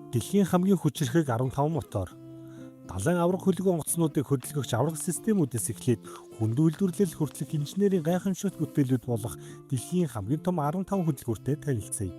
Дэлхийн хамгийн хүчирхэг 15 мотор. Далайн аварга хөлөг онгоцнуудыг хөдөлгөгч аварга системүүдээс эхлээд хүнд үйлдвэрлэл хүртэлх инженерийн гайхамшигт бүтээлүүд болох дэлхийн хамгийн том 15 хөдөлгүүртэй танилцъя.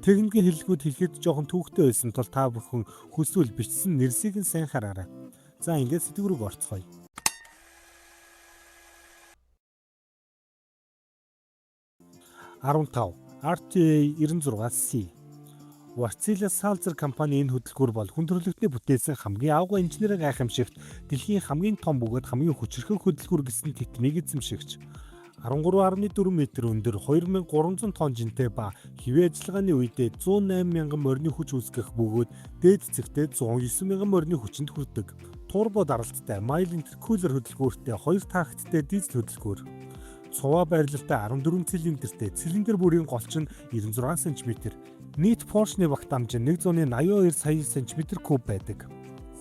Техникийн хэллэгүүд хэлэхэд жоохон түүхтэй байсан тул та бүхэн хүсвэл бичсэн нэрсийг нь сайн хараарай. За, ингээд сэдэв рүү орцгоё. 15 RTA 96C. Wärtsilä Sulzer компани энэ хөдөлгүүр бол хүн төрөлхтний бүтээсэн хамгийн аугаа инженерийн гайхамшигт, дэлхийн хамгийн том бөгөөд хамгийн хүчирхэг хөдөлгүүр гэсэн титмийг эзэмшигч. 13.4 м өндөр, 2300 тонн жинтэй ба хэвийн ажиллагааны үедээ 108 мянган морины хүч үүсгэх бөгөөд дээд цэгтээ 109 мянган морины хүчинд хүрдэг. Турбо даралттай, mild intercooler хөдөлгүүртэй, хоёр такттай дизель хөдөлгүүр. Цуваа байрлалтай 14 цилиндртэй, цилиндр бүрийн голч нь 96 см. Нийт поршны багтаамж нь 182 сая см куб байдаг.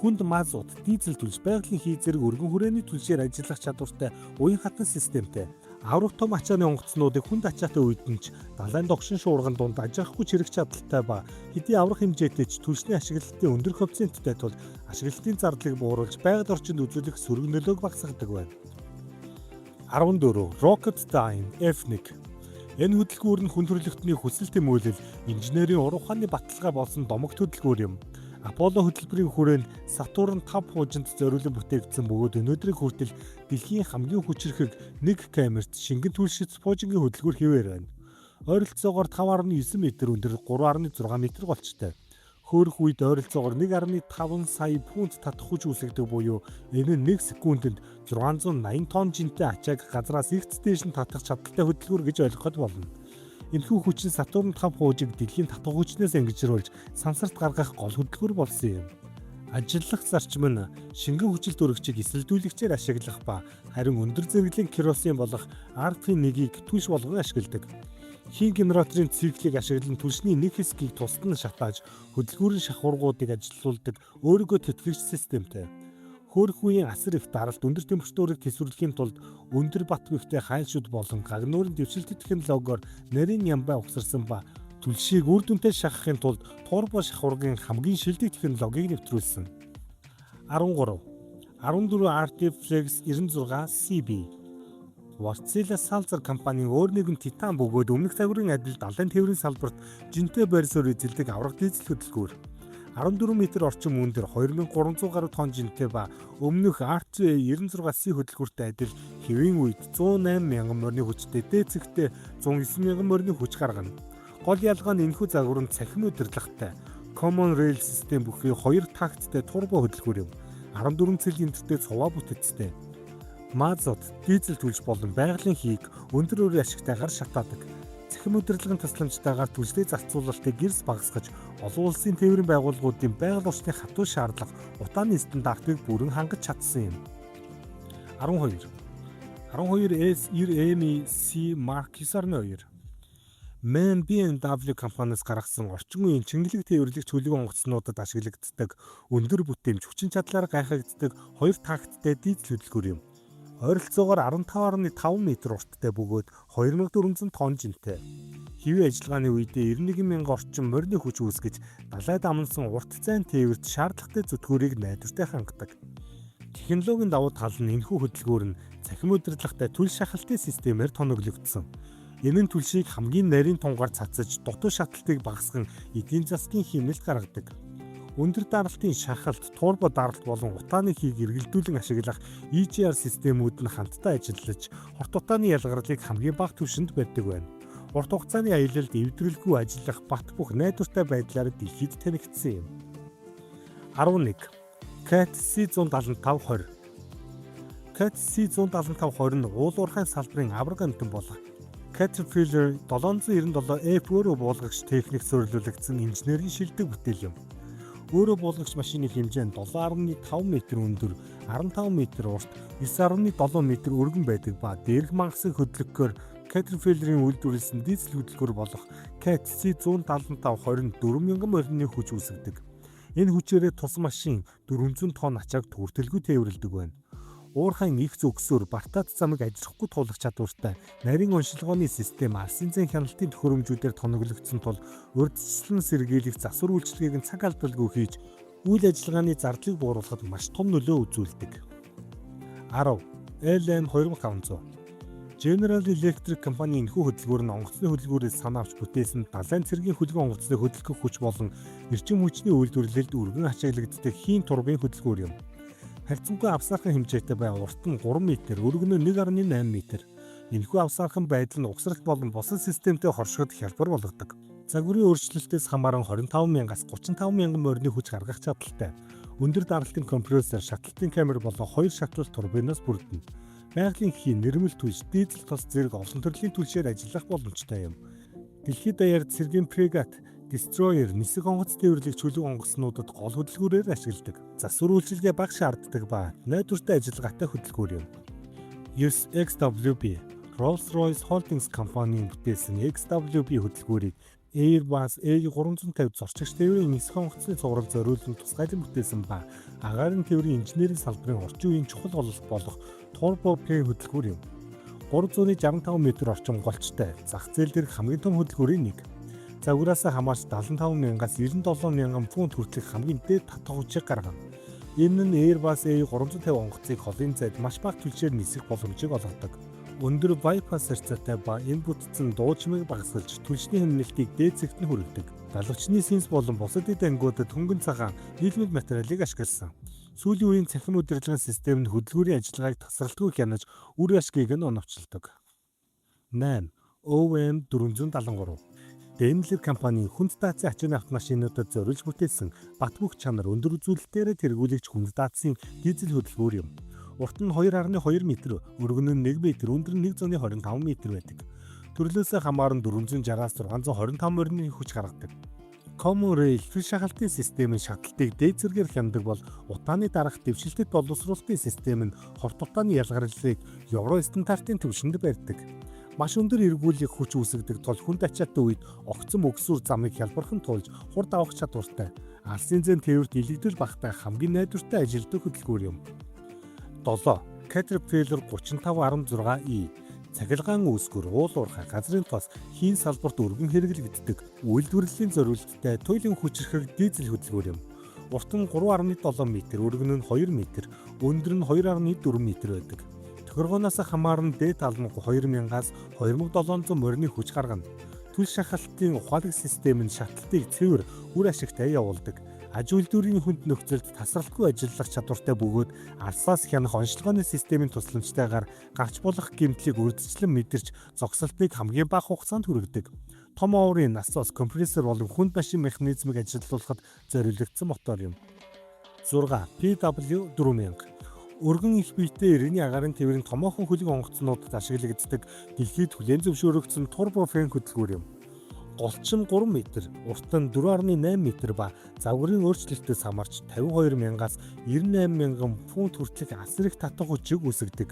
Хүнд мазут, дизель түлш, байгалийн хий зэрэг өргөн хүрээний түлшээр ажиллах чадвартай уян хатан системтэй. Аврах том ачааны онгоцнуудыг хүнд ачаатай үед нь ч далайн догшин шуурган дунд ажаахгүй чирэх чадалтай ба хэдий аврах хэмжээтэй ч түлшний ашиглалтын өндөр коэффициенттэй тул ашиглалтын зардлыг бууруулж, байгаль орчинд үзүүлэх сөрөг нөлөөг багасгадаг байна. 14 Rocketdyne F1. Энэ хөдөлгүүр нь хүн төрөлхтний хүсэл тэмүүлэл, инженерийн уран ухааны баталгаа болсон домогт хөдөлгүүр юм. Аполло хөтөлбөрийн хүрээнд Сатурн 5 пуужинд зориулан бүтээгдсэн бөгөөд өнөөдрийг хүртэл дэлхийн хамгийн хүчирхэг нэг камерт шингэн түлшит пуужингийн хөдөлгүүр хэвээр байна. Ойролцоогоор 5.9 м өндөр, 3.6 м голчтой. Хөөрөх үед ойролцоогоор 1.5 сая фунт татах хүч үүсгэдэг буюу энэ нь 1 секундэд 680 тонн жинтэй ачааг газраас эгц дээш нь татах чадалтай хөдөлгүүр гэж ойлгоход болно. Энэхүү хүч нь Сатурн 5 пуужийг дэлхийн татах хүчнээс ангижруулж, сансарт гаргах гол хөдөлгүүр болсон юм. Ажиллах зарчим нь шингэн хүчил төрөгчийг эсэлдүүлэгчээр ашиглах ба харин өндөр зэрэглэлийн керосин болох RP1-ийг түлш болгон ашигладаг. Хийн генераторын циклийг ашиглан түлшний нэг хэсгийг тусад нь шатааж, хөдөлгүүрийн шахуургуудыг ажилуулдаг өөрийгөө тэтгэгч системтэй. Хөөрөх үеийн асар их даралт, өндөр температурыг тэсвэрлэхийн тулд өндөр бат бөхтэй хайлшууд болон гагнуурын дэвшилтэт технологиор нарийн ямбай угсарсан ба түлшийг үр дүнтэй шахахын тулд турбо шахуургын хамгийн шилдэг технологиг нэвтрүүлсэн. 13 14 RT Flex 96 CB. Wärtsilä Sulzer компанийн өөр нэгэн титан бөгөөд өмнөх загварын адил далайн тээврийн салбарт жинтэй байр суурь эзэлдэг аварга дизель хөдөлгүүр. 14 м орчим өндөр, 2300 гаруй тонн жинтэй ба өмнөх RTA 96C хөдөлгүүртэй адил хэвийн үед 108 мянган морины хүчтэй, дээд цэгтээ 109 мянган морины хүч гаргана. Гол ялгаа нь энэхүү загвар нь цахим удирдлагатай Common Rail систем бүхий хоёр такттай турбо хөдөлгүүр юм. 14 цилиндртэй цуваа бүтэцтэй. Мазут, дизель түлш болон байгалийн хийг өндөр үр ашигтайгаар шатаадаг. Цахим удирдлагын тусламжтайгаар түлшний зарцуулалтыг гэрс багасгаж, олон улсын тээврийн байгууллагуудын байгаль орчны хатуу шаардлага, утааны стандартыг бүрэн хангаж чадсан юм. 12 12S 90 C Mark 9.2. MAN BMW компаниас гаргасан орчин үеийн чингэлэг тээвэрлэгч хөлөг онгоцнуудад ашиглагддаг өндөр бүтээмж, хүчин чадлаар гайхагддаг хоёр такттай дизель хөдөлгүүр юм. Ойролцоогоор 15.5 м урттай бөгөөд 2400 тонн жинтэй. Хэвийн ажиллагааны үедээ 91 мянган орчим морины хүч үүсгэж, далайд амнасан урт зайн тээвэрт шаардлагатай зүтгүүрийг найдвартай хангадаг. Технологийн давуу тал нь энэхүү хөдөлгүүр нь цахим удирдлагатай түл шахалтын системээр тоноглогдсон. Энэ нь түлшийг хамгийн нарийн тунгаар цацаж, дутуу шаталтыг багасган, эдийн засгийн хэмнэлт гаргадаг. Өндөр даралтын шахалт, турбо даралт болон утааны хийг эргэлдүүлэн ашиглах EGR системүүд нь хамтдаа ажиллаж, хорт утааны ялгарлыг хамгийн бага түвшинд барьдаг байна. Урт хугацааны аялалд эвдрэлгүй ажиллах бат бөх найдвартай байдлаар дэлхийд танигдсан юм. 11 Cat C175 20. Cat C175 20 нь уул уурхайн салбарын аварга амьтан болох Caterpillar 797F өөрөө буулгагч техник суурилуулагдсан инженерийн шилдэг бүтээл юм. Өөрөө буулгагч машины хэмжээ нь 7.5 м өндөр, 15 м урт, 9.7 м өргөн байдаг ба дээрх мангасан хөдлөгөөр Caterpillar-ын үйлдвэрлэсэн дизель хөдөлгүүр болох Cat C175 24 мянган морины хүч үүсгэдэг. Энэ хүчээрээ тус машин 400 тонн ачааг түгэртэлгүй тээвэрлэдэг байна. Уурхайн их зөгсөөр бартад замыг ажирахгүй туулах чадвартай нарийн оншилгооны систем алсын зайн хяналтын төхөөрөмжүүдээр тоноглогдсон тул урьдчилан сэргийлэх засвар үйлчилгээг нь цаг алдалгүй хийж үйл ажиллагааны зардлыг бууруулахад маш том нөлөө үзүүлдэг. 10. LM 2500. General Electric компанийн энэхүү хөдөлгүүр нь онгоцны хөдөлгүүрээс санаа авч бүтээсэн далайн цэргийн хөлгөн онгоцныг хөдөлгөх хүч болон эрчим хүчний үйлдвэрлэлд өргөн ашиглагддаг хийн турбийн хөдөлгүүр юм. Харьцангуй авсаархан хэмжээтэй бай, урт нь 3 м, өргөнөө 1.8 м. Энэхүү авсаархан байдал нь угсралт болон бусад системтэй хоршиход хялбар болгодог. Загварын өөрчлөлтөөс хамааран 25 мянгаас 35 мянган морины хүч гаргах чадалтай. Өндөр даралтын компрессор, шатлалтын камер болон хоёр шатлал турбинаас бүрдэнэ. Байгалийн хийн, нэрмэл түлш, дизель тос зэрэг олон төрлийн түлшээр ажиллах боломжтой юм. Дэлхийд даяар цэргийн фрегат, дестройер, нисэх онгоц тээвэрлэх чөлөг онгоцнуудад гол хөдөлгүүрээр ашигладаг. Засвар үйлчилгээ бага шаарддаг ба найдвартай ажиллагаатай хөдөлгүүр юм. 9 XWB. Rolls-Royce Holdings компанийн бүтээсэн XWB хөдөлгүүрийг Airbus A350 зорчигч тээврийн нисэх онгоцны цуврал зориулан тусгайлан бүтээсэн ба агаарын тээврийн инженерийн салбарын орчин үеийн чухал голлолт болох Turbo-P хөдөлгүүр юм. 365 м орчим голчтой зах зээл дээрх хамгийн том хөдөлгүүрийн нэг. Загвараас хамаарч 75 мянгаас 97 мянган фунт хүртэлх хамгийн дээд татах хүчийг гаргана. Энэ нь Airbus A350 онгоцыг холын зайд маш бага түлшээр нисэх боломжийг олгодог. Өндөр bypass харьцаатай ба энэ бүтцэн дуу чимээг багасгалж түлшний хэмнэлтийг дээд зэгт нь хүргэдэг. Далавчны сенс болон бусад эд ангиудад хөнгөн цагаан нийлмэл материалыг ашигласан. Сүүлийн үеийн цахим удирдлагын систем нь хөдөлгүүрийн ажиллагааг тасралтгүй хянаж үр ашгийг нь оновчилдог. 8. OM 473. Daimler компанийн хүнд даацын ачааны автомашинуудад зориулж бүтээсэн бат бөх чанар, өндөр үзүүлэлтээр тэргүүлэгч хүнд даацын дизель хөдөлгүүр юм. Урт нь 2.2 м, өргөн нь 1 м, өндөр нь 125 м байдаг. Төрлөөсөө хамааран 460-аас 625 морины хүч гаргадаг. Common Rail түл шахалтын систем нь шаталтыг дээд зэргээр хянадаг бол утааны дараах дэвшилтэт боловсруулалтын систем нь ховт утааны ялгарлалыг Евро стандартын түвшинд барьдаг. Маш өндөр эргүүлэх хүч үүсгэдэг тул хүнд ачаатай үед огцом өгсүүр замыг хялбархан туулж хурд авах чадвартай. Алсын зайн тээвэрт илэгдэл багатай хамгийн найдвартай ажилтдаг хөдөлгүүр юм. 7. Caterpillar 3516E. Цахилгаан үүсгэр, уул уурхай, газрын тос, хийн салбарт өргөн хэрэглэгддэг үйлдвэрлэлийн зориулттай туйлын хүчирхэг дизель хөдөлгүүр юм. Урт нь 3.7 м, өргөн нь 2 м, өндөр нь 2.4 м байдаг. Тохиргооноос хамааран дээд тал нь 2000-аас 2700 морины хүч гаргана. Түл шахалтын ухаалаг систем нь шатлалтыг цэвэр, үр ашигтай явуулдаг. Аж үйлдвэрийн хүнд нөхцөлд тасралтгүй ажиллах чадвартай бөгөөд алсаас хянах оншилгооны системийн тусламжтайгаар гарч болох гэмтлийг урьдчилан мэдэрч зогсолтыг хамгийн бага хугацаанд хүргэдэг. Том оврын насос, компрессор болон хүнд машин механизмыг ажилуулахад зориулагдсан мотор юм. 6. PW 4000. Өргөн их биетэй иргэний агаарын тээврийн томоохон хөлөг онгоцнуудад ашиглагддаг дэлхийд хүлээн зөвшөөрөгдсөн турбофен хөдөлгүүр юм. Голч нь 3 м, урт нь 4.8 м ба загварын өөрчлөлтөөс хамаарч 52 мянгаас 98 мянган фунт хүртэлх асар их татах хүчийг үүсгэдэг.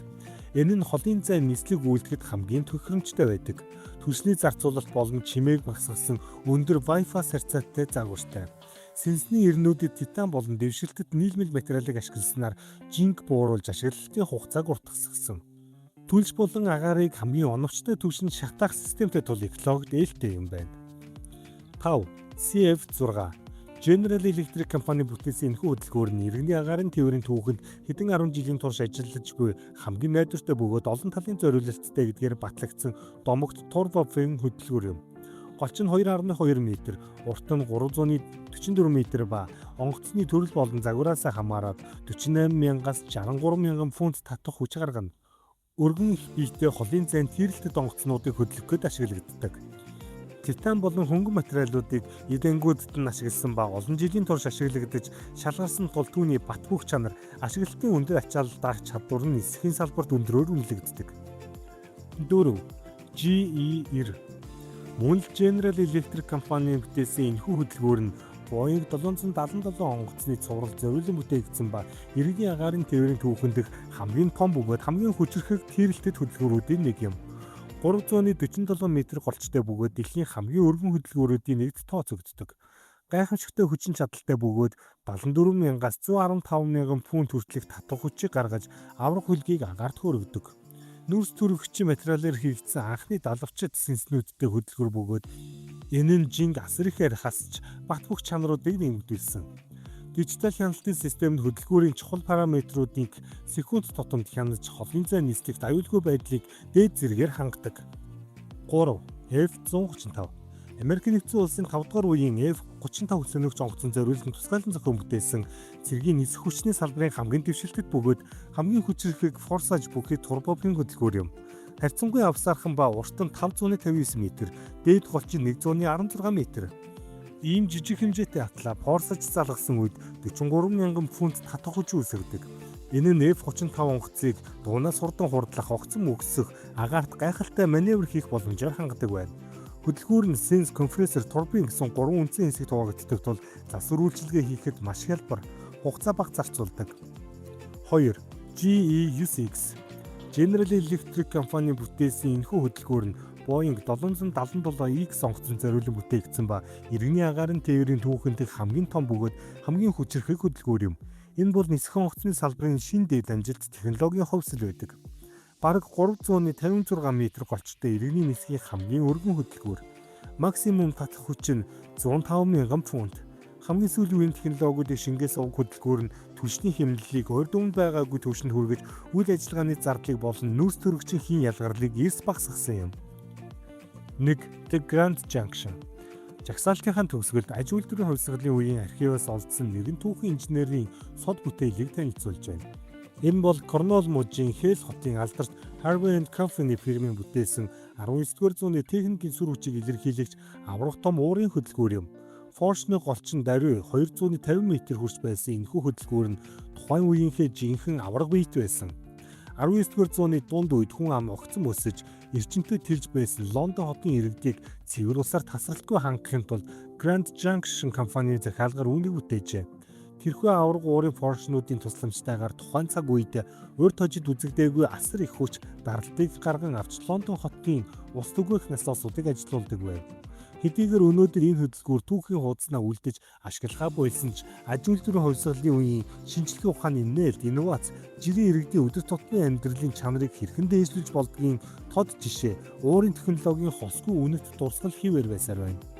Энэ нь холын зай нислэг үйлдэхэд хамгийн тохиромжтой байдаг. Түлшний зарцуулалт болон чимээг багасгасан өндөр Wi-Fi харьцаатай загвартай. Сенсний эрнүүдэд титан болон дэвшилтэд нийлмэл материалыг ашигласнаар жинг бууруулж ашиглалтын хугацааг уртасгасан. Түлш болон агаарыг хамгийн оновчтой түвшинд шатаах системтэй тул экологид ээлтэй юм байна. 5. CF6. General Electric компани бүтээсэн энэхүү хөдөлгүүр нь иргэний агаарын тээврийн түүхэнд хэдэн 10 жилийн турш ажиллаж буй хамгийн найдвартай бөгөөд олон талын зориулалттай гэдгээр батлагдсан домогт турбофен хөдөлгүүр юм. Голч нь 2.2 м, урт нь 344 м ба онгоцны төрөл болон загвараас хамаарат 48 мянгаас 63 мянган фунт татах хүч гаргана. Өргөн их биетэй холын зайн тийрэлтэт онгоцнуудыг хөдлөх гээд ашиглагддаг. Титан болон хөнгөн материалуудыг эд ангиудад нь ашигласан ба олон жилийн турш ашиглагдаж шалгарсан тул түүний бат бөх чанар, ашиглалтын өндөр ачаалал даах чадвар нь нисэхийн салбарт өндрөөр үнэлэгддэг. 4. GE 90. Мөн л General Electric компанийн бүтээсэн энэхүү хөдөлгүүр нь Boeing 777 онгоцны цуврал зориулан бүтээгдсэн ба иргэний агаарын тээврийн түүхэн дэх хамгийн том бөгөөд хамгийн хүчирхэг тийрэлтэт хөдөлгүүрүүдийн нэг юм. 347 м голчтой бөгөөд дэлхийн хамгийн өргөн хөдөлгүүрүүдийн нэгт тооцогддог. Гайхамшигтай хүчин чадалтай бөгөөд 74 мянгаас 115 мянган фунт хүртэлх татах хүчийг гаргаж аварга хөлгийг агаарт хөөргөдөг. Нүүрс төрөгчийн материалаар хийгдсэн анхны далавчид сенснүүдтэй хөдөлгүүр бөгөөд энэ нь жинг асар ихээр хасч бат бөх чанаруудыг нэмэгдүүлсэн. Дижитал хяналтын систем нь хөдөлгүүрийн чухал параметруудыг секунд тутамд хянаж, холын зай нислэгт аюулгүй байдлыг дээд зэрэгээр хангадаг. 3. F-135. Америк Нэгдсэн Улсын 5 дугаар үеийн F-35 хөлсөөнөгч онгоцон зориулсан тусгаалan зохион бүтээсэн цэргийн нисэх хүчний салбарын хамгийн дэвшилтэт бөгөөд хамгийн хүчирхэг форсаж бүхий турбопын хөдөлгүүр юм. Харьцангуй авсаархан ба урт нь 559 м, дээд голч нь 116 м. Ийм жижиг хэмжээтэй атлаа форсаж залгасан үед 43 мянган фунт татах хүч үүсгэдэг. Энэ нь F-35 онгоцыг дуунаас хурдан хурдлах, огцом өксөх, агаарт гайхалтай маневр хийх боломжоор хангадаг байна. Хөдөлгүүр нь сенс, компрессор, турбин гэсэн гурван үндсэн хэсэгт хуваагддаг тул засвар үйлчилгээ хийхэд маш хялбар, хугацаа бага зарцуулдаг. 2. GE-9X. General Electric компани бүтээсэн энэхүү хөдөлгүүр нь Boeing 777X онгоцонд зориулан бүтээгдсэн ба иргэний агаарын тээврийн түүхэн дэх хамгийн том бөгөөд хамгийн хүчирхэг хөдөлгүүр юм. Энэ бол нисэх онгоцны салбарын шинэ дэд амжилт, технологийн хувьсал байдаг. Бараг 356 м голчтой иргэний нисхийн хамгийн өргөн хөдөлгүүр. Максимум татах хүч нь 105 мянган фунт. Хамгийн сүүлийн үеийн технологиудыг шингээсэн уг хөдөлгүүр нь түлшний хэмнэлийг урд өмнө байгаагүй түвшинд хүргэж, үйл ажиллагааны зардлыг болон нүүрс төрөгчийн хийн ялгарлыг эрс багасгасан юм. 1. The Grand Junction. Жагсаалтынхаа төгсгөлд аж үйлдвэрийн хувьсгалын үеийн архиваас олдсон нэгэн түүхэн инженерийн сод бүтээлийг танилцуулж байна. Энэ бол Корнуолл мужийн Хейл хотын алдарт Harvey and Company фирмийн бүтээсэн 19-р зууны техникийн сүр хүчийг илэрхийлэгч аварга том уурын хөдөлгүүр юм. Форшны голчин даруй 250 м хүрч байсан энэхүү хөдөлгүүр нь тухайн үеийнхээ жинхэнэ аварга биет байсан. 19-р зууны дунд үед хүн ам огцом өсөж, эрчимтэй тэлж байсан Лондон хотын иргэдийг цэвэр усаар тасралтгүй хангахын тулд Grand Junction компани захиалгаар үүнийг бүтээжээ. Тэрхүү аварга уурын форшнуудын тусламжтайгаар тухайн цаг үед урьд хожид үзэгдээгүй асар их хүч даралтыг гарган авч Лондон хотын ус түгээх насосуудыг ажилуулдаг байв. Хэдийгээр өнөөдөр энэ хөдөлгүүр түүхийн хуудаснаа үлдэж ашиглахаа больсон ч аж үйлдвэрийн хувьсгалын үеийн шинжлэх ухааны нээлт, инновац, жирийн иргэдийн өдөр тутмын амьдралын чанарыг хэрхэн дээшлүүлж болдгийн тод жишээ, уурын технологийн хосгүй үнэт дурсгал хэвээр байсаар байна.